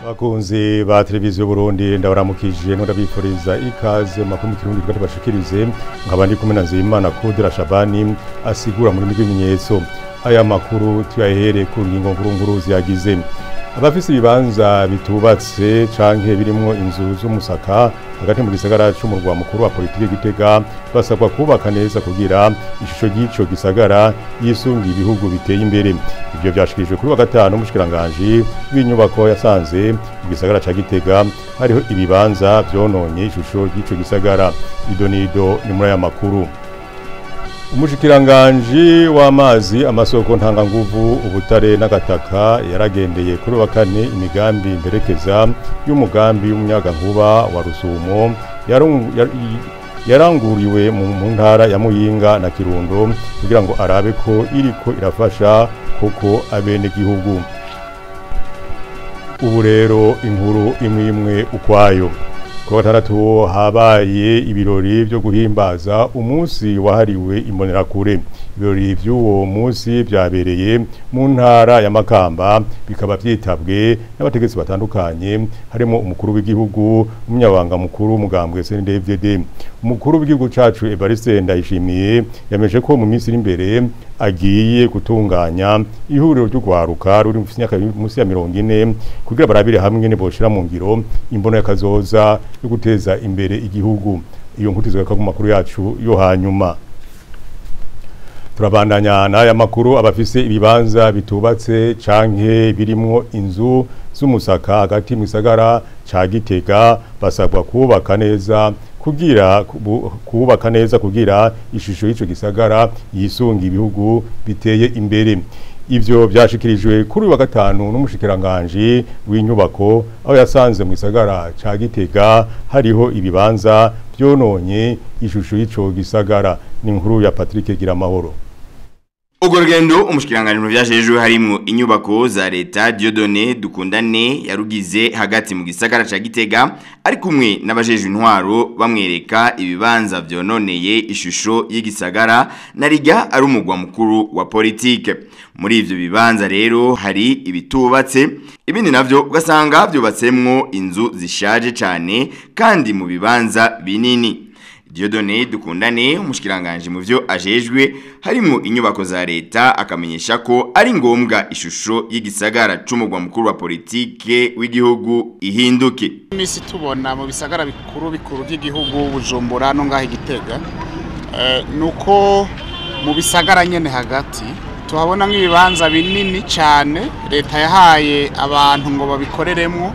Bakunzi ba televiziyo Burundi, ndabaramukije ndabifuriza ikaze makuru mu Kirundi twabashikirize. Nkaba ndi kumwe na Nzeyimana Kudra Shabani asigura muri rw'ibimenyetso. Aya makuru tuyahere ku ngingo nkuru ziyagize. Abafise ibibanza bitubatse canke birimwo inzu z'umusaka hagati mu gisagara c'umurwa mukuru wa politike Gitega basabwa kubaka neza kugira ishusho ry'ico gisagara yisunga ibihugu biteye imbere. Ivyo vyashikirijwe kuri wa gatanu umushikiranganje w'inyubako yasanze mu gisagara ca Gitega hariho ibibanza vyononye ishusho ry'ico gisagara. Idonido ni muri aya makuru. Umushikiranganji w'amazi, amasoko ntanganguvu, ubutare n'agataka yaragendeye kuri wa kane imigambi mperekeza y'umugambi w'umuyagankuba wa Rusumo yaranguriwe mu ntara ya Muyinga na Kirundo kugira ngo arabe ko iriko irafasha koko abenegihugu. Ubu rero inkuru imwe imwe ukwayo. Kuwa gatandatu habaye ibirori byo guhimbaza umunsi wahariwe imbonerakure. Ibirori by'uwo munsi byabereye mu ntara ya Makamba, bikaba vyitabwe n'abategetsi batandukanye harimo umukuru w'igihugu, umunyabanga mukuru w'umugambwe CNDD-FDD. Umukuru w'igihugu cacu Evariste Ndayishimiye yameje ko mu minsi iri imbere agiye gutunganya ihuriro ry'ugwaruka ruri munsi ya 40 kugira barabire hamwe ne boshira mu ngiro imbono y'akazoza yo guteza imbere igihugu. Iyo nkuru tuzogaruka ku makuru yacu yo hanyuma. Turabandanya n'aya makuru. Abafise ibibanza bitubatse canke birimwo inzu z'umusaka hagati mu gisagara ca Gitega basabwa kubaka neza kugira kubaka neza kugira ishusho y'ico gisagara yisunga ibihugu biteye imbere. Ivyo vyashikirijwe kuri wa gatanu n'umushikiranganje w'inyubako aho yasanze mu gisagara ca Gitega hariho ibibanza vyononye ishusho y'ico gisagara. Ni inkuru ya Patrick Giramahoro. Urwo rugendo umushikiranganje mu vyajejwe harimwo inyubako za leta Dieudonné Dukundane yarugize hagati mu gisagara ca Gitega ari kumwe n'abajejwe intwaro bamwereka ibibanza vyononeye ishusho y'igisagara narijya ari umugwa mukuru wa politike. Muri ivyo bibanza rero hari ibitubatse, ibindi navyo ugasanga vyubatsemwo inzu zishaje cane kandi mu bibanza binini. Dieudonné Dukundane umushikiranganje mu vyo ajejwe harimo inyubako za leta akamenyesha ko ari ngombwa ishusho y'igisagara c'umugwa mukuru wa politike w'igihugu ihinduke. Imisi tubona mu bisagara bikuru bikuru by'igihugu Bujumbura no ngaho Gitega, nuko mu bisagara nyene hagati tuhabona nk'ibibanza binini cane leta yahaye abantu ngo babikoreremwo.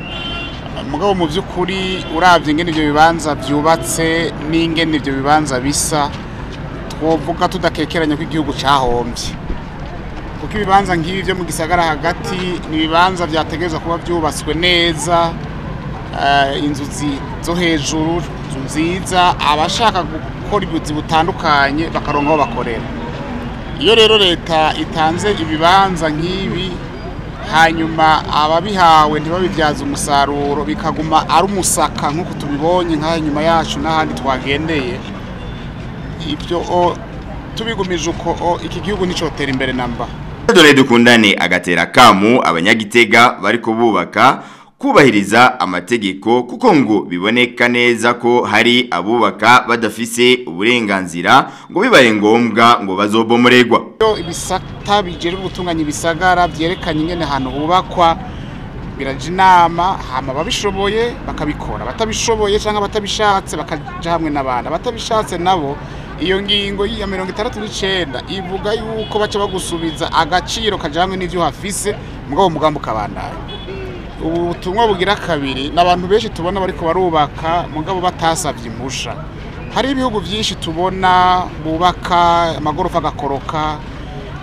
Mugabo mu by'ukuri uravye ingene ivyo bibanza vyubatse n'ingene ivyo bibanza bisa, twovuga tudakekeranya ko igihugu cahombye, kuko ibibanza nk'ibi vyo mu gisagara hagati ni ibibanza vyategerezwa kuba vyubatswe neza, inzu zo hejuru, inzu nziza, abashaka gukora ubuzi butandukanye bakaronka aho bakorera. Iyo rero leta itanze ibibanza nk'ibi hanyuma ababihawe ntibabibyaze umusaruro bikaguma ari umusaka nk'uko tubibonye nk'aha inyuma yacu n'ahandi twagendeye, ibyo tubigumije uko iki gihugu nicotera imbere namba. Dieudonné Dukundane agatera kamu abanyagitega bariko bubaka kubahiriza amategeko kuko ngo biboneka neza ko hari abubaka badafise uburenganzira ngo bibaye ngombwa ngo bazobomoregwa. Ibisata bijejwe gutunganya ibisagara vyerekanye ingene ahantu hubakwa biraja inama, hama babishoboye bakabikora, batabishoboye canke batabishatse bakaja hamwe n'abandi, abatabishatse nabo iyo ngingo ya 69 ivuga yuko baca bagusubiza agaciro kaja hamwe n'ivyo hafise, mugabo umugambi ukabandanya. Ubutumwa bugira kabiri n'abantu benshi tubona bariko barubaka mugabo batasavye impusha. Hari ibihugu byinshi tubona bubaka amagorofa agakoroka.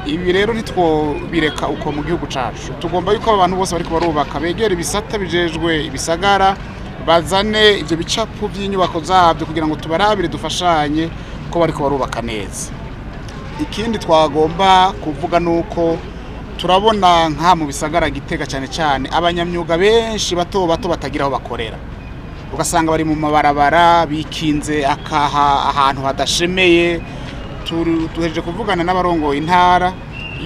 Ibi rero ntitwobireka uko mu gihugu cacu. Tugomba yuko abantu bose bariko barubaka begera ibisata bijejwe ibisagara bazane ivyo bicapo by'inyubako zabyo kugira ngo tubarabire dufashanye ko bariko barubaka neza. Ikindi twagomba kuvuga nuko turabona nka mu bisagara Gitega cyane cyane abanyamyuga benshi bato bato batagira aho bakorera, ugasanga bari mu mabarabara bikinze akaha ahantu hadashemeye. Tuhejeje kuvugana n'abarongoye intara,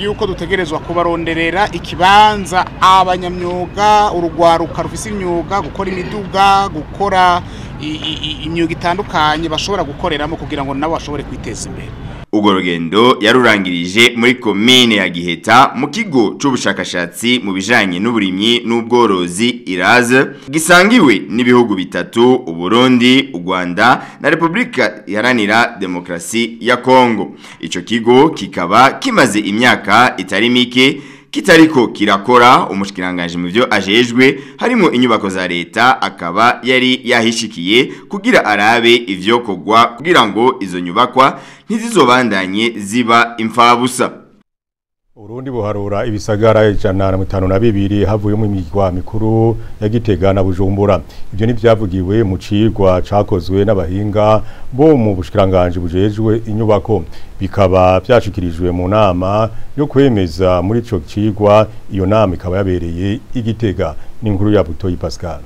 Yuko dutegerezwa kubaronderera ikibanza abanyamyuga, urugwaruka rufise imyuga, gukora imiduga, gukora imyuga itandukanye bashobora gukoreramo kugira ngo nabo bashobore kwiteza imbere. Urwo rugendo yarurangirije muri komine ya Giheta mu kigo c'ubushakashatsi mu bijanye n'uburimyi n'ubworozi Iraze, gisangiwe n'ibihugu bitatu: Uburundi, u Rwanda na Republika Iharanira Demokrasi ya Kongo. Ico kigo kikaba kimaze imyaka itari mike kitariko kirakora. Umushikiranganje mu byo ajejwe harimo inyubako za leta akaba yari yahishikiye kugira arabe ivyo kogwa kugira ngo izo nyubakwa ntizizobandanye ziba imfabusa. Urundi buharura ibisagara 152 havuyemo imigwa mikuru ya Gitega na Bujumbura. Ivyo nivyavugiwe mu cigwa cakozwe n'abahinga bo mu bushikiranganje bujejwe inyubako, bikaba vyashikirijwe mu nama yo kwemeza muri ico cigwa. Iyo nama ikaba yabereye i Gitega. N'inkuru ya Butoyi Pascal.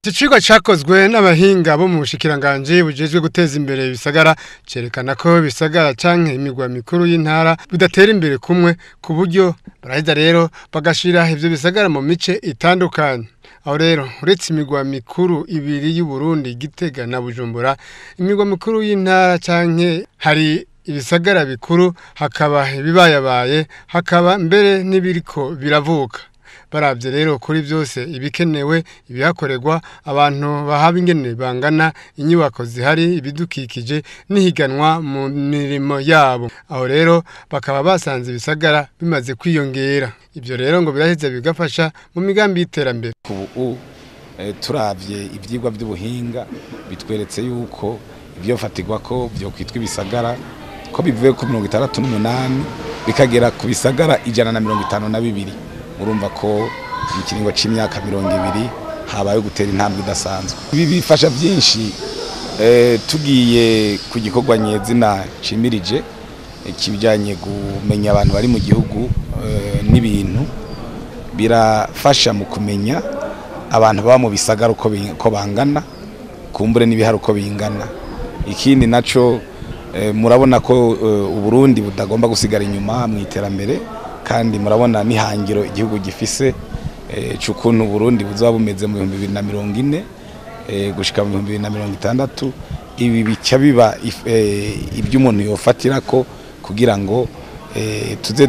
Icigwa cakozwe n'abahinga bo mu bushikiranganje bujejwe guteza imbere ibisagara cerekana ko ibisagara canke imigwa mikuru y'intara bidatera imbere kumwe, ku buryo baraheza rero bagashira ivyo bisagara mu mice itandukanye. Aho rero uretse imigwa mikuru ibiri y'u Burundi, Gitega na Bujumbura, imigwa mikuru y'intara canke hari ibisagara bikuru, hakaba ibibayabaye, hakaba mbere n'ibiriko biravuka. Baravye rero kuri byose ibikenewe, ibihakorerwa, abantu bahaba ingene bangana, inyubako zihari, ibidukikije n'ihiganwa mu mirimo yabo. Aho rero bakaba basanze ibisagara bimaze kwiyongera. Ibyo rero ngo biraheza bigafasha mu migambi y'iterambere. Ubu turavye ivyigwa by'ubuhinga bitweretse yuko ibyo fatigwa ko byo kwitwa ibisagara ko bivuye ku 68 bikagera ku bisagara 152. Urumva ko mu kiringo c'imyaka 20 habaye gutera intambwe idasanzwe. Ibi bifasha byinshi. Tugiye ku gikorwa nyezina cimirije kibijanye kumenya abantu bari mu gihugu n'ibintu, birafasha mu kumenya abantu baba mu bisagara uko bangana, kumbure n'ibihari uko bingana. Ikindi naco, murabona ko Uburundi budagomba gusigara inyuma mu iterambere, kandi murabona nihangiro igihugu gifise c'ukuntu Burundi buzoba bumeze mu 2040 gushika mu 2060. Ibi bica biba ibyo umuntu yofatirako kugira ngo tuze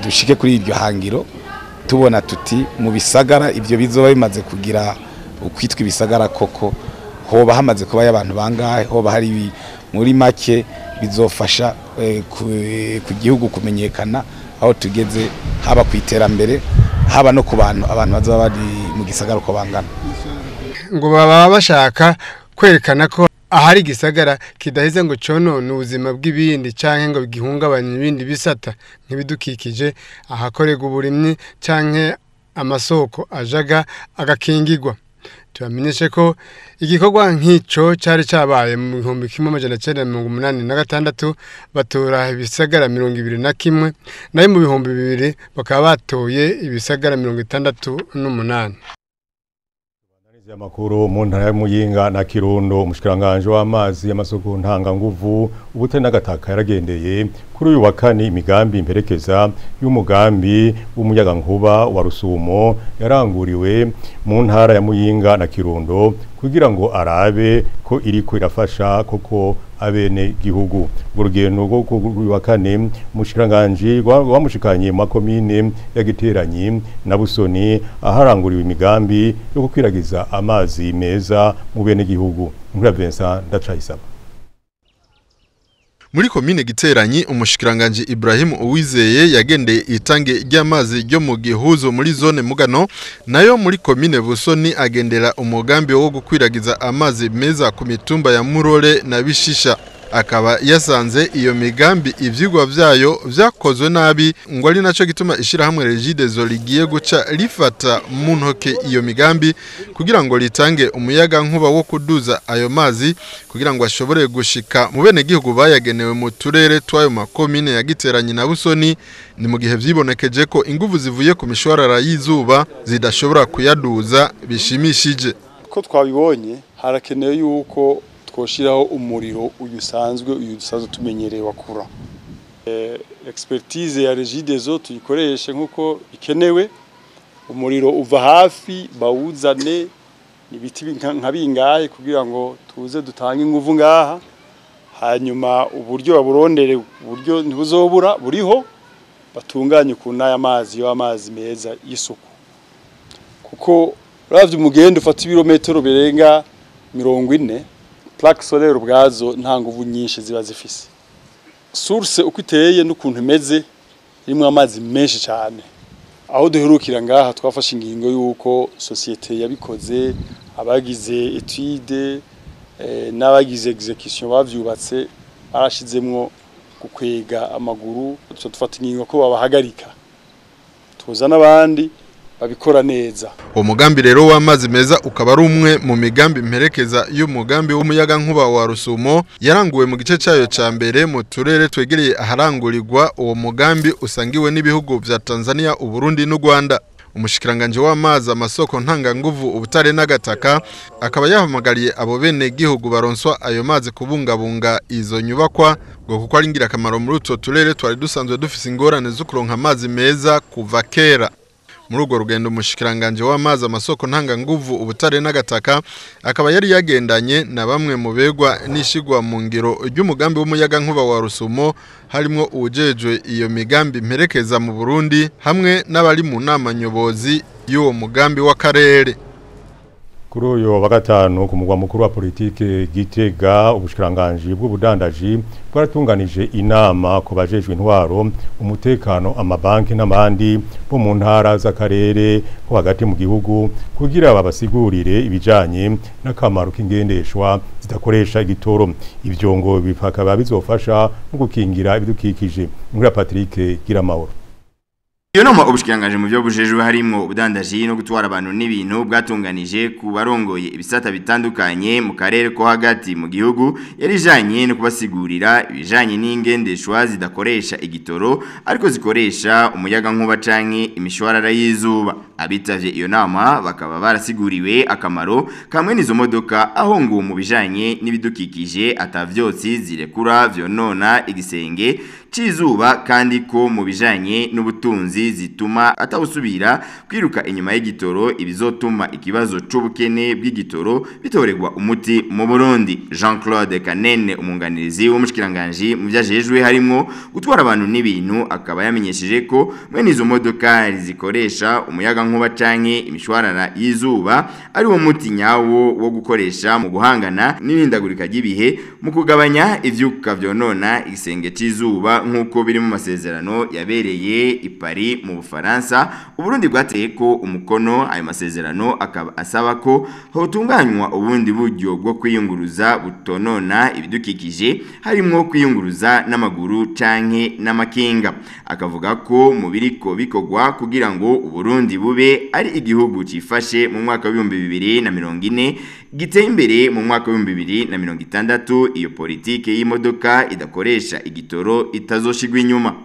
dushike kuri iryo hangiro, tubona tuti mu bisagara ibyo bizoba bimaze kugira ukwitwa ibisagara koko hoba hamaze kuba y'abantu bangahe, hoba hari muri make bizofasha ku gihugu kumenyekana aho tugeze, haba ku iterambere, haba no ku bantu abantu bazaba bari mu gisagara uko bangana. Ngo baba bashaka kwerekana ko ahari igisagara kidaheze ngo conone ubuzima bw'ibindi canke ngo gihungabanye ibindi bisata nk'ibidukikije, ahakorerwa uburimyi canke amasoko ajaga agakingirwa. Tubamenyeshe ko igikorwa nk'ico cari cabaye mu 1986, batora ibisagara 21, nayo mu 2000 bakaba batoye ibisagara 68. Amakuru mu ntara ya Muyinga na Kirundo. Umushikiranganje w'amazi y'amasoko ntanganguvu, ubutare n'agataka yaragendeye kuri uyu wa kane imigambi imperekeza y'umugambi w'umuyagankuba wa Rusumo yaranguriwe mu ntara ya Muyinga na Kirundo, kugira ngo arabe ko iriko irafasha koko abene gihugu. Urugendo rwo kuri uyu wa kane umushikiranganje wamushikanye mu makomine ya Giteranyi na Busoni aharanguriwe imigambi yo gukwiragiza amazi meza mu bene gihugu. Nkura Vincent Ndacayisaba. Muri komine Giteranyi, umushikiranganje Ibrahim Uwizeye yagendeye itange ry'amazi ryo mu Gihuzo muri zone Mugano, nayo muri komine Busoni agendera umugambi wo gukwiragiza amazi meza ku mitumba ya Murore na Bishisha. Akaba yasanze iyo migambi ivyigwa vyayo vyakozwe nabi, ngo ari naco gituma ishirahamwe Regideso rigiye guca rifata mu ntoke iyo migambi kugira ngo ritange umuyaga nkuba wo kuduza ayo mazi kugira ngo ashobore gushika mu bene gihugu bayagenewe mu turere twayo makomine ya Giteranyi na Busoni. Ni mu gihe vyibonekeje ko inguvu zivuye ku mishwarara y'izuba zidashobora kuyaduza bishimishije. Ko twabibonye harakenewe yuko twoshiraho umuriro uyu usanzwe tumenyereye wakura. Expertise ya Regideso tuyikoreshe nkuko bikenewe. Umuriro uva hafi bawuzane ibiti nka bingahe kugira ngo tuze dutange inguvu ngaha, hanyuma uburyo baburondere, uburyo ntibuzobura buriho, batunganye ukuntu aya mazi yo amazi meza y'isuku, kuko uravye umugendo ufata ibirometero birenga 40, plaque solaire ubwazo nta nguvu nyinshi ziba zifise. Source uko iteye n'ukuntu imeze irimo amazi menshi cyane. Aho duherukira ngaha twafashe ingingo y'uko societe yabikoze, abagize etude n'abagize execution bavyubatse barashizemwo gukwega amaguru, dufata ingingo ko babahagarika tuza n'abandi babikora neza. Uwo mugambi rero w'amazi meza ukaba ari umwe mu migambi mperekeza y'umugambi w'umuyaga nkuba wa Rusumo yaranguwe mu gice cyayo ca mbere mu turere twegereye aharangurirwa uwo mugambi usangiwe n'ibihugu vya Tanzania, Uburundi n'u Rwanda. Umushikiranganje w'amazi, amasoko ntanganguvu, ubutare n'agataka akaba yahamagariye abo bene gihugu baronswa ayo mazi kubungabunga izo nyubakwa ngo kuko ari ingirakamaro muri utwo turere twari dusanzwe dufise ingorane zo kuronka amazi meza kuva kera. Muri urwo rugendo umushikiranganje w'amazi, amasoko ntanganguvu, ubutare n'agataka akaba yari yagendanye na bamwe mu begwa n'ishigwa mu ngiro ry'umugambi w'umuyaga nkuba wa Rusumo, harimo uwujejwe iyo migambi mperekeza mu Burundi hamwe n'abari mu nama nyobozi y'uwo mugambi w'akarere. Kuri uyu wa gatanu ku mugwa mukuru wa politike Gitega, ubushikiranganji bw'ubudandaji bwaratunganije inama ku bajejwe intwaro, umutekano, amabanki n'abandi bo mu ntara z'akarere ko hagati mu gihugu kugira babasigurire ibijanye n'akamaro k'ingendeshwa zidakoresha igitoro. Ivyo ngo bikaba bizofasha mu gukingira ibidukikije. Inkuru ya Patrick Giramahoro. Iyo nama ubushikiranganje mu byo bujejwe harimo ubudandaji no gutwara abantu n'ibintu bwatunganije ku barongoye ibisata bitandukanye mu karere ko hagati mu gihugu yarijanye no kubasigurira ibijanye n'ingendeshwa zidakoresha igitoro ariko zikoresha umuyaga nkuba canke imishwarara y'izuba. Abitavye iyo nama bakaba barasiguriwe akamaro kamwe n'izo modoka aho ngo mu bijanye n'ibidukikije atavyotsi zirekura vyonona igisenge cizuba, kandi ko mu bijanye n'ubutunzi zituma atawusubira kwiruka inyuma y'igitoro, ibizotuma ikibazo c'ubukene bw'igitoro bitoregwa umuti mu Burundi. Jean-Claude Kanene, umunganirizi w'umushikiranganje mu vyajejwe harimo gutwara abantu n'ibintu, akaba yamenyesheje ko mwene izo modoka zikoresha umuyaga nkuba canke imishwarara y'izuba ari wo muti nyawo wo gukoresha mu guhangana n'imihindagurika ry'ibihe, mu kugabanya ivyuka vyonona igisenge c'izuba nk'uko biri mu masezerano yabereye i Paris mu Bufaransa. Uburundi bwateye ko umukono ayo masezerano akaba asaba ko hotunganywa ubundi buryo bwo kwiyunguruza butonona ibidukikije, harimwo kwiyunguruza n'amaguru canke n'amakinga. Akavuga ko mu biriko bikogwa kugira ngo Uburundi bube ari igihugu cifashe mu mwaka wa 2040 giteye imbere mu mwaka wa 2060, iyo politike y'imodoka idakoresha igitoro itazoshigwa inyuma.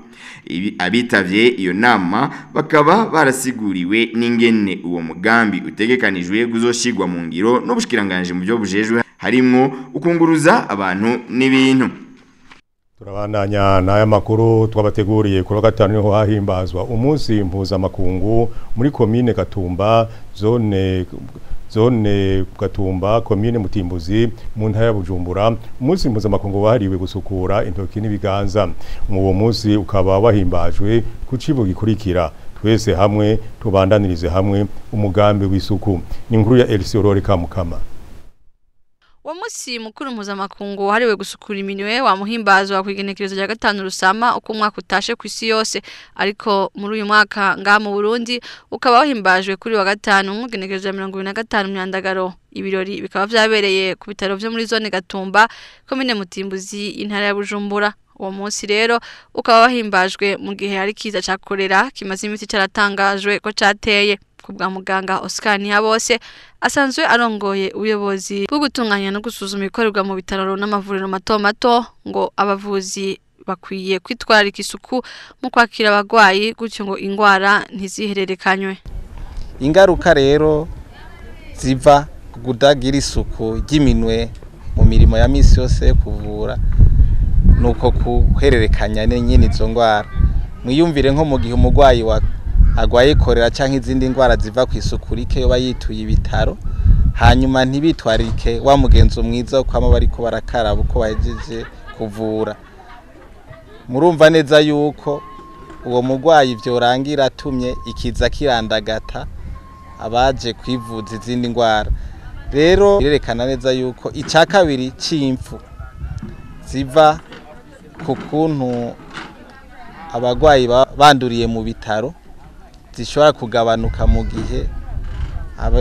Abitavye iyo nama bakaba barasiguriwe n'ingene uwo mugambi utegekanijwe guzoshigwa mu ngiro n'ubushikiranganje mu byo bujejwe harimwo ukunguruza abantu n'ibintu. Turabandanya n'aya makuru twabateguriye. Kuri wa gatanu niho hahimbazwa umunsi mpuzamakungu muri komine Gatumba, zone Gatumba, komine Mutimbuzi mu ntara ya Bujumbura. Umunsi mpuzamakungu wahariwe gusukura intoki n'ibiganza. Mu uwo munsi ukaba wahimbajwe ku civugo gikurikira: twese hamwe tubandanirize hamwe umugambi w'isuku. Ni inkuru ya Elsie Aurore Kamukama. Uwo munsi mukuru mpuzamakungu wahariwe gusukura iminwe wamuhimbazwa ku igenekerezo rya 5 Rusama uko umwaka utashe ku isi yose, ariko muri uyu mwaka ngaha mu Burundi ukaba wahimbajwe kuri wa gatanu mu igenekerezo rya 25 Myandagaro. Ibirori bikaba vyabereye ku bitaro vyo muri zone Gatumba, komine Mutimbuzi, intara ya Bujumbura. Uwo munsi rero ukaba wahimbajwe mu gihe hari kiza ca kolera kimaze imisi caratangajwe ko cateye. Kubwa muganga Oscar Ntihabose asanzwe arongoye ubuyobozi bwo gutunganya no gusuzuma ibikorerwa mu bitaro n'amavuriro mato mato, ngo abavuzi bakwiye kwitwararika isuku mu kwakira abagwayi gutyo ngo ingwara ntizihererekanywe. Ingaruka rero ziva ku kudagira isuku ry'iminwe mu mirimo ya misi yose yo kuvura Nuko kuhererekanya nyene izo ngwara. Mwiyumvire nko mu gihe umurwayi wa agwaye korera canke izindi ngwara ziva ku isuku rike yoba yituye ibitaro, hanyuma ntibitwarike wa mugenzo mwiza kwama bariko barakaraba uko bahejeje kuvura. Murumva neza yuko uwo murwayi vyorangira atumye ikiza kirandagata abaje kwivuza izindi ngwara. Rero birerekana neza yuko icya kabiri c'imfu ziva ku kuntu abagwayi banduriye mu bitaro zishobora kugabanuka mu gihe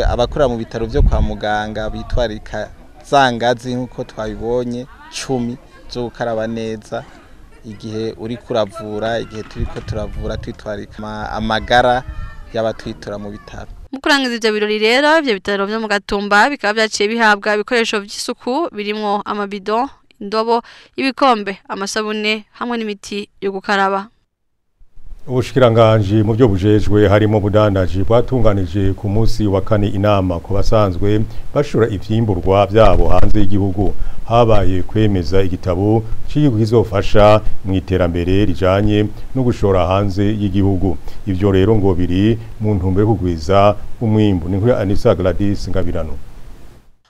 abakora mu bitaro byo kwa muganga bitwarika za ngazi nk'uko twabibonye 10 zo gukaraba neza igihe uri kuravura, igihe turiko turavura twitwarika amagara y'abatwitura mu bitaro. Mu kurangiza ivyo birori rero, ivyo bitaro vyo mu Gatumba bikaba vyaciye bihabwa ibikoresho vy'isuku birimwo amabido, indobo, ibikombe, amasabune hamwe n'imiti yo gukaraba. Ubushikiranganji mu byo bujejwe harimo budandaji bwatunganije ku munsi wa kane inama ku basanzwe bashora ivyimburwa byabo hanze y'igihugu. Habaye kwemeza igitabo cy'igihugu kizofasha mu iterambere rijanye no gushora hanze y'igihugu. Ivyo rero ngo biri mu ntumbero yo kugwiza umwimbu. Ni nkuru Anisa Gladys Ngabirano.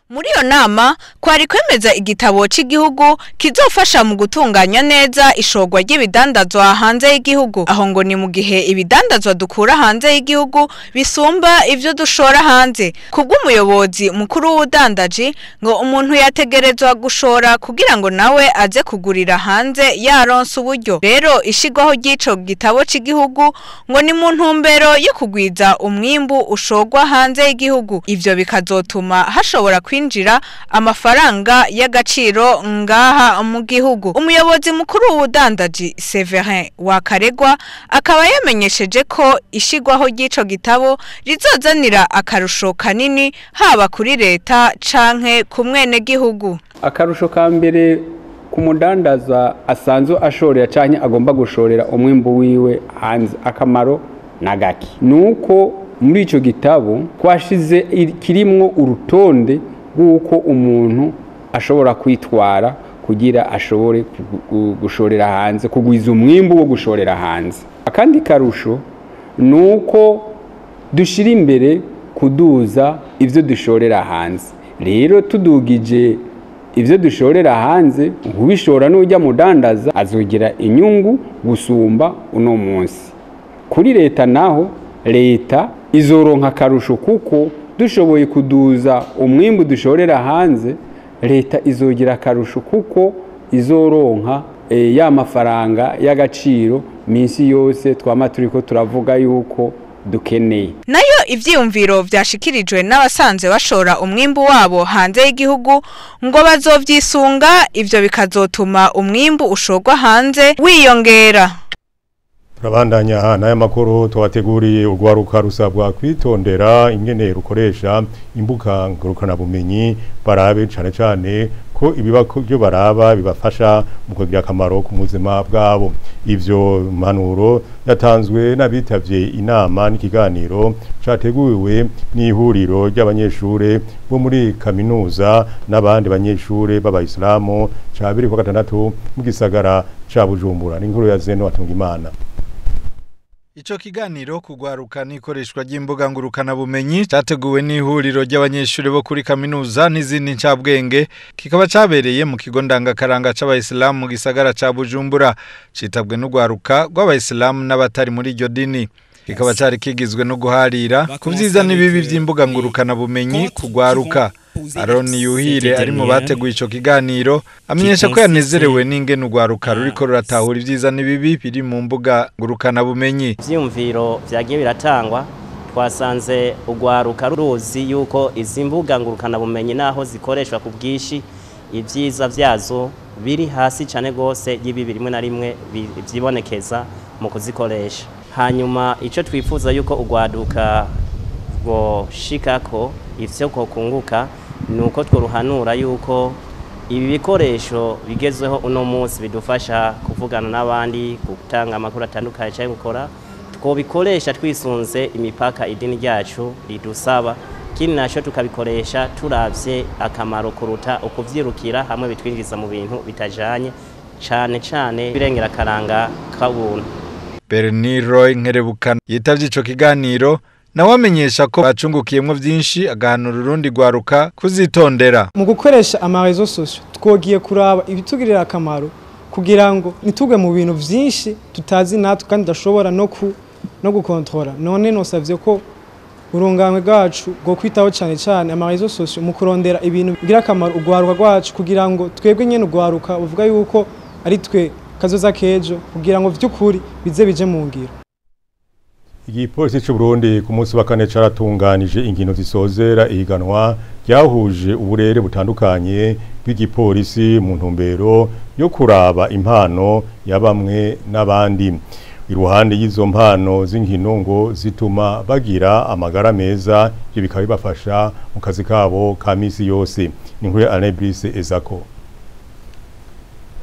Muri iyo nama kwari kwemeza igitabo cy'igihugu kizofasha mu gutunganya neza ishorwa ry'ibidandazwa hanze y'igihugu, aho ngo ni mu gihe ibidandazwa dukura hanze y'igihugu bisumba ivyo dushora hanze. Kubw'umuyobozi mukuru w'ubudandaji ngo umuntu yategerezwa gushora kugira ngo nawe aze kugurira hanze yaronse uburyo. Rero ishigwaho ry'ico gitabo cy'igihugu ngo ni mu ntumbero yo kugwiza umwimbu ushorwa hanze y'igihugu, ivyo bikazotuma hashobora kwinjira amafaranga y'agaciro ngaha mu gihugu. Umuyobozi mukuru w'ubudandaji Severin Wakaregwa akaba yamenyesheje ko ishigwaho ry'ico gitabo rizozanira akarusho kanini haba kuri leta canke ku mwene gihugu. Akarusho ka mbere ku mudandaza asanzwe ashorera canke agomba gushorera umwimbu wiwe hanze, akamaro nagaki nuko muri ico gitabo twashize kirimwo urutonde rw'uko umuntu ashobora kwitwara kugira ashobore gushorera hanze, kugwiza umwimbu wo gushorera hanze. Akandi karusho nuko dushira imbere kuduza ivyo dushorera hanze. Rero tudugije ivyo dushorera hanze, ubishora n'ujya mudandaza azogira inyungu gusumba uno munsi. Kuri leta naho, leta izoronka akarusho kuko dushoboye kuduza umwimbu dushorera hanze, leta izogira akarusho kuko izoronka ya mafaranga y'agaciro minsi yose twama turiko turavuga yuko dukeneye. Nayo ivyiyumviro vyashikirijwe n'abasanzwe bashora umwimbu wabo hanze y'igihugu ngo bazovyisunga, ivyo bikazotuma umwimbu ushorwa hanze wiyongera. Turabandanya n'aya makuru twateguriye. Urwaruka rusabwa kwitondera ingene rukoresha imbuga ngurukanabumenyi, barabe cane cane ko ibibako byo baraba bibafasha mu kugira akamaro ku buzima bwabo. Ivyo mpanuro yatanzwe n'abitavye inama n'ikiganiro categuwe n'ihuriro ry'abanyeshure bo muri kaminuza n'abandi banyeshure b'abayisilamu cabiri kwa gatandatu mu gisagara ca Bujumbura. Ni inkuru ya Zeno Atungimana. Ico kiganiro kugwaruka n'ikoreshwa ry'imbuga ngurukanabumenyi cyateguwe n'ihuriro ry'abanyeshuri bo kuri kaminuza n'izindi ncabwenge, kikaba cabereye mu kigo ndangakaranga c'abayisilamu mu gisagara ca Bujumbura. Citabwe n'ugwaruka rw'abayisilamu n'abatari muri iryo dini. Kikaba cari kigizwe no guharira ku vyiza n'ibibi vy'imbuga ngurukanabumenyi kugwaruka. Aroni Yuhire ari mu bateguye ico kiganiro amenyesha ko yanezerewe n'ingene ugwaruka ruriko ruratahura ivyiza n'ibibi biri mu mbuga ngurukanabumenyi. Ivyiyumviro vyagiye biratangwa, twasanze ugwaruka ruzi yuko izi mbuga ngurukanabumenyi naho zikoreshwa ku bwinshi, ivyiza vyazo biri hasi cane gose y'ibibi rimwe na rimwe vyibonekeza mu kuzikoresha. Hanyuma ico twifuza yuko ugwaduka rwoshikako ivyo kokunguka nuko tworuhanura yuko ibi bikoresho bigezweho uno munsi bidufasha kuvugana n'abandi, gutanga amakuru atandukanye cyangwa gukora, twobikoresha twisunze imipaka idini ryacu ridusaba, kindi naco tukabikoresha turavye akamaro kuruta ukuvyirukira hamwe bitwinjiza mu bintu bitajanye cane cane birengera karanga kabuntu. Bernie Roy Nkerebukana yitavye ico kiganiro nawe amenyesha ko bacungukiyemwo vyinshi, agahanura urundi rwaruka kuzitondera. Mu gukoresha ama réseaux sociaux twogiye kuraba ibitugirira akamaro kugira ngo nitugwe mu bintu vyinshi tutazi natwe kandi tudashobora no gukontrola. None nosavye ko urunganwe rwacu rwo kwitaho cyane cyane ama réseaux sociaux mu kurondera ibintu bigira akamaro urwaruka rwacu, kugira ngo twebwe nyene urwaruka uvuga yuko ari twe kazoza kejo, kugira ngo vy'ukuri bize bije mu ngiro. Igipolisi c'u Burundi ku munsi wa kane caratunganije inkino zisozera ihiganwa ryahuje uburere butandukanye bw'igipolisi mu ntumbero yo kuraba impano ya bamwe n'abandi. Iruhande y'izo mpano z'inkino ngo zituma bagira amagara meza, ibyo bikaba bibafasha mu kazi kabo ka misi yose. Ni inkuru ya Alain Brice Ezako.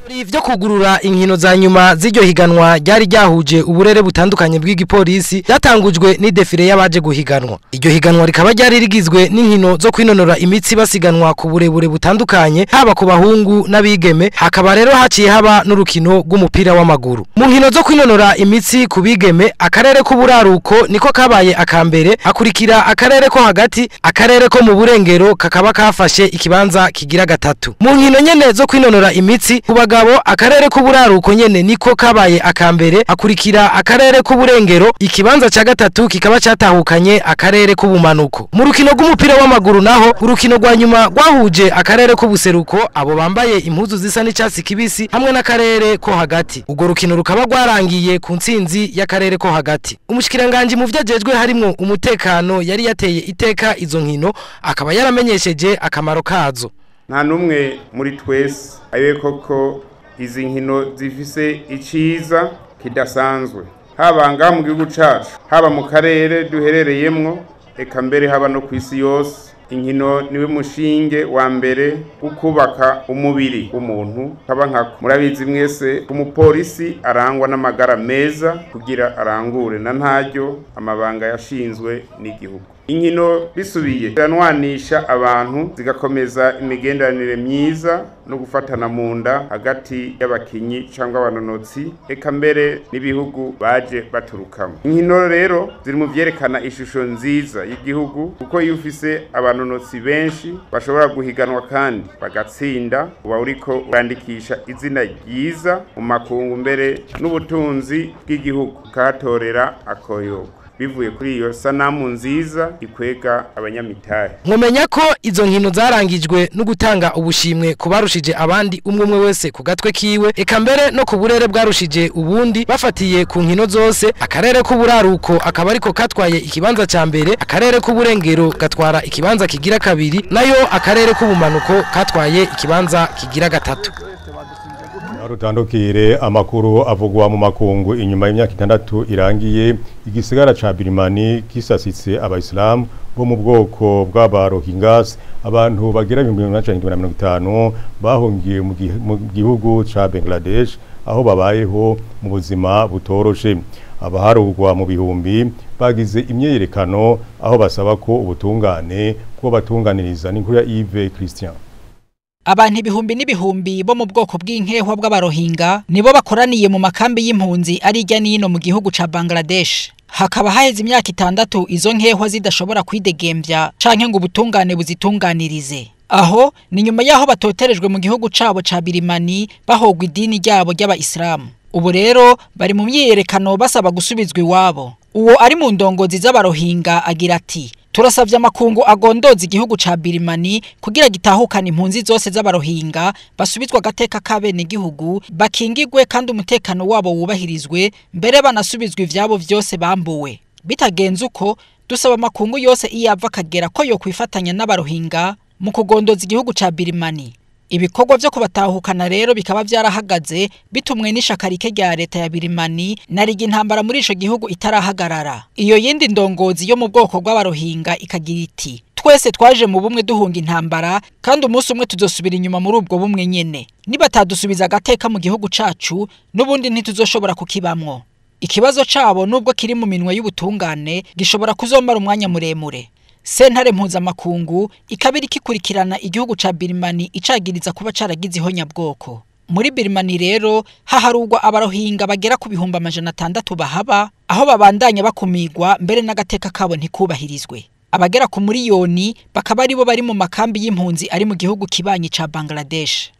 Ivyo kugurura inkino za nyuma z'iryo higanwa ryari ryahuje uburere butandukanye bw'igipolisi byatangujwe ni défilé y'abaje guhiganwa. Iryo higanwa rikaba ryari rigizwe n'inkino zo kwinonora imitsi basiganwa ku burebure butandukanye, haba ku bahungu n'abigeme, hakaba rero haciye haba n'urukino rw'umupira w'amaguru. Mu nkino zo kwinonora imitsi ku bigeme, akarere k'uburaruko niko kabaye akambere, hakurikira akarere ko hagati, akarere ko mu burengero kakaba kafashe ikibanza kigira gatatu. Mu nkino nyene zo kwinonora imitsi ku bagabo, akarere k'uburaruko nyene niko kabaye akambere, akurikira akarere k'uburengero, ikibanza ca gatatu kikaba catahukanye akarere k'ubumanuko. Mu rukino rw'umupira w'amaguru naho, urukino rwa nyuma rwahuje akarere k'ubuseruko, abo bambaye impuzu zisa n'icatsi kibisi, hamwe n'akarere ko hagati. Urwo rukino rukaba rwarangiye ku ntsinzi y'akarere ko hagati. Umushikiranganje mu vyajejwe harimwo umutekano yari yateye iteka izo nkino, akaba yaramenyesheje akamaro kazo. Nta n'umwe muri twese ayoye koko izi nkino zifise iciza kidasanzwe, haba ngaha mu gihugu cacu, haba mu karere duherereyemwo, eka mbere haba no ku isi yose. Inkino niwe mushinge wa mbere wo kubaka umubiri w'umuntu. Kaba nkako murabizi mwese, umupolisi arangwa n'amagara meza kugira arangure na ntaryo amabanga yashinzwe n'igihugu. Inkino bisubiye ziranwanisha abantu, zigakomeza imigenderanire myiza no gufatana mu nda hagati y'abakinyi cyangwa abanonotsi, eka mbere n'ibihugu baje baturukamo. Inkino rero ziri mu vyerekana ishusho nziza y'igihugu, kuko iyo ufise abanonotsi benshi bashobora guhiganwa kandi bagatsinda, uba uriko urandikisha izina ryiza mu makungu, mbere n'ubutunzi bw'igihugu ukahatorera akoyogo bivuye kuri iyo sanamu nziza ikwega abanyamitahe. Nkumenya ko izo nkino zarangijwe no gutanga ubushimwe kubarushije abandi, umwe umwe wese ku gatwe kiwe, eka mbere no ku burere bwarushije ubundi bafatiye ku nkino zose. Akarere k'uburaruko akaba ariko katwaye ikibanza ca mbere, akarere k'uburengero gatwara ikibanza kigira kabiri, nayo akarere k'ubumanuko katwaye ikibanza kigira gatatu. Rutandukire amakuru avugwa mu makungu. Inyuma y'imyaka 6 irangiye igisigara ca Birmani kisasitse abayisilamu bo mu bwoko bw'aba Rohingyas, abantu bagera 1950 bahungiye mu gihugu ca Bangladesh, aho babayeho mu buzima butoroshe. Abaharugwa mu bihumbi bagize imyerekano aho basaba ko ubutungane bwo batunganiriza. N'inkuru ya Yves Christian. Abantu ibihumbi n'ibihumbi bo mu bwoko bw'inkehwa bw'abarohinga nibo bakoraniye mu makambi y'impunzi ari hirya n'ino mu gihugu ca Bangladesh. Hakaba haheze imyaka 6 izo nkehwa zidashobora kwidegembya canke ngo ubutungane buzitunganirize. Aho ni nyuma yaho batoterejwe mu gihugu cabo ca Birimani bahogwa idini ryabo ry'abayisilamu. Ubu rero bari mu myiyerekano basaba gusubizwa iwabo. Uwo ari mu ndongozi z'abarohinga agira ati: "Turasavye amakungu agondoza igihugu ca Birimani kugira gitahukana impunzi zose z'abarohinga, basubizwa agateka k'abene gihugu, bakingigwe kandi umutekano wabo wubahirizwe, mbere banasubizwa ivyabo vyose bambuwe. Bitagenze uko, dusaba amakungu yose iyava akagera ko yo kwifatanya n'abarohinga mu kugondoza igihugu ca Birimani." Ibikorwa vyo kubatahukana rero bikaba vyarahagaze bitumwe n'ishaka rike rya leta ya Birimani narigi intambara muri ico gihugu itarahagarara. Iyo yindi ndongozi yo mu bwoko bw'abarohinga ikagira iti: "Twese twaje mu bumwe duhunga intambara, kandi umunsi umwe tuzosubira inyuma muri ubwo bumwe nyene. Nibatadusubiza agateka mu gihugu cacu, n'ubundi ntituzoshobora kukibamwo." Ikibazo cabo nubwo kiri mu minwe y'ubutungane gishobora kuzomara umwanya muremure. Sentare mpuzamakungu ikaba iriko ikurikirana igihugu ca Birimani icagiriza kuba caragize ihonyabwoko. Muri Birmani rero haharugwa abarohinga bagera ku 600,000 bahaba, aho babandanya bakumigwa mbere n'agateka kabo ntikubahirizwe. Abagera ku miliyoni bakaba aribo bari mu makambi y'impunzi ari mu gihugu kibanyi ca Bangladesh.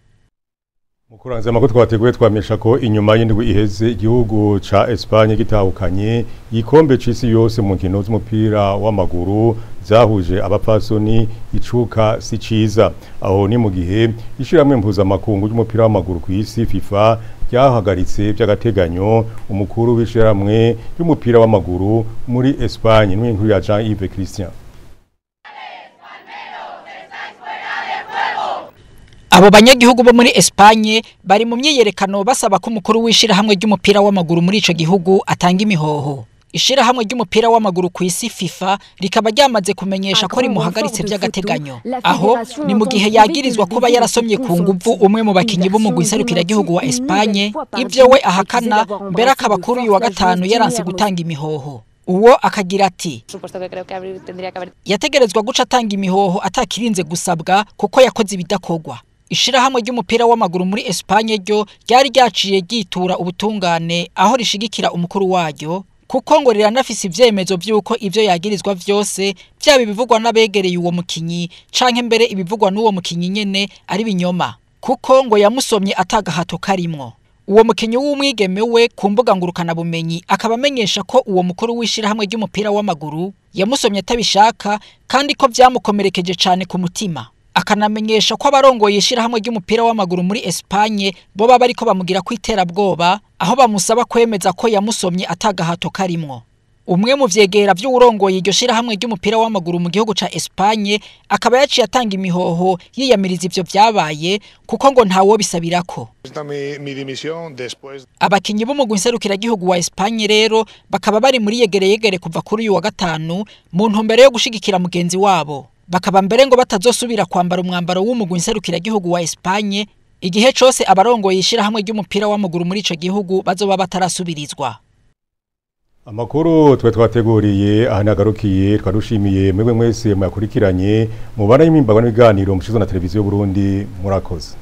Mukuranze amakuru twateguye twamesha ko inyuma y'indwi iheze igihugu ca Espagne gitahukanye igikombe c'isi yose mu nkino z'umupira w'amaguru zahuje abapfasoni icuka si ciza. Aho ni mu gihe ishiramwe mpuzamakungu ry'umupira w'amaguru ku isi FIFA ryahagaritse by'agateganyo umukuru w'ishiramwe ry'umupira w'amaguru muri Espagne n'inkuru ya Jean-Yves Christian. Abo banyagihugu bo muri Espagne bari mu myiyerekano basaba ko umukuru w'ishirahamwe ry'umupira w'amaguru muri ico gihugu atanga imihoho. Ishirahamwe ry'umupira w'amaguru ku isi FIFA rikaba ryamaze kumenyesha ko rimuhagaritse by'agateganyo. Aho ni mu gihe yagirizwa kuba yarasomye ku nguvu umwe mu bakinyi b'umugwi nserukiragihugu wa Espagne, ivyo we ahakana mbere akaba kuri uyu wa gatanu yaranse gutanga imihoho. Uwo akagira ati yategerezwa guca atanga imihoho atakirinze gusabwa kuko yakoze ibidakogwa. Ishirahamwe ry'umupira w'amaguru muri Espagne ryo ryari ryaciye ryitura ubutungane aho rishigikira umukuru waryo, kuko ngo riranafise ivyemezo vy'uko ivyo yagirizwa vyose vyaba ibivugwa n'abegereye uwo mukinyi canke mbere ibivugwa n'uwo mukinyi nyene ari binyoma, kuko ngo yamusomye atagahato karimwo. Uwo mukinyi w'umwigeme we ku mbuga ngurukana bumenyi akaba amenyesha ko uwo mukuru w'ishirahamwe ry'umupira w'amaguru yamusomye atabishaka kandi ko vyamukomerekeje cane ku mutima. Akanamenyesha ko abarongoye ishirahamwe ry'umupira w'amaguru muri Espagne bo baba ariko bamugira kwiterabwoba aho bamusaba kwemeza ko yamusomye atagahato karimwo. Umwe mu vyegera vy'urongoye iryo shirahamwe ry'umupira w'amaguru mu gihugu ca Espagne akaba yaciye atanga imihoho yiyamiriza ivyo vyabaye kuko ngo ntawo bisabirako. Abakinyi b'umugwi nserukiragihugu wa Espagne rero bakaba bari muri yegereyegere kuva kuri uyu wa gatanu mu ntumbero yo gushigikira mugenzi wabo. Bakaba mbere ngo batazosubira kwambara umwambaro w'umugwi nserukiragihugu wa Espagne igihe cose abarongoye ishirahamwe ry'umupira w'amaguru muri ico gihugu bazoba batarasubirizwa. Amakuru twe twateguriye ahanagarukiye twarushimiye mwebwe mwese mwakurikiranye mubana y'imimbago n'ibiganiro mushizo na televiziyo Burundi murakoze.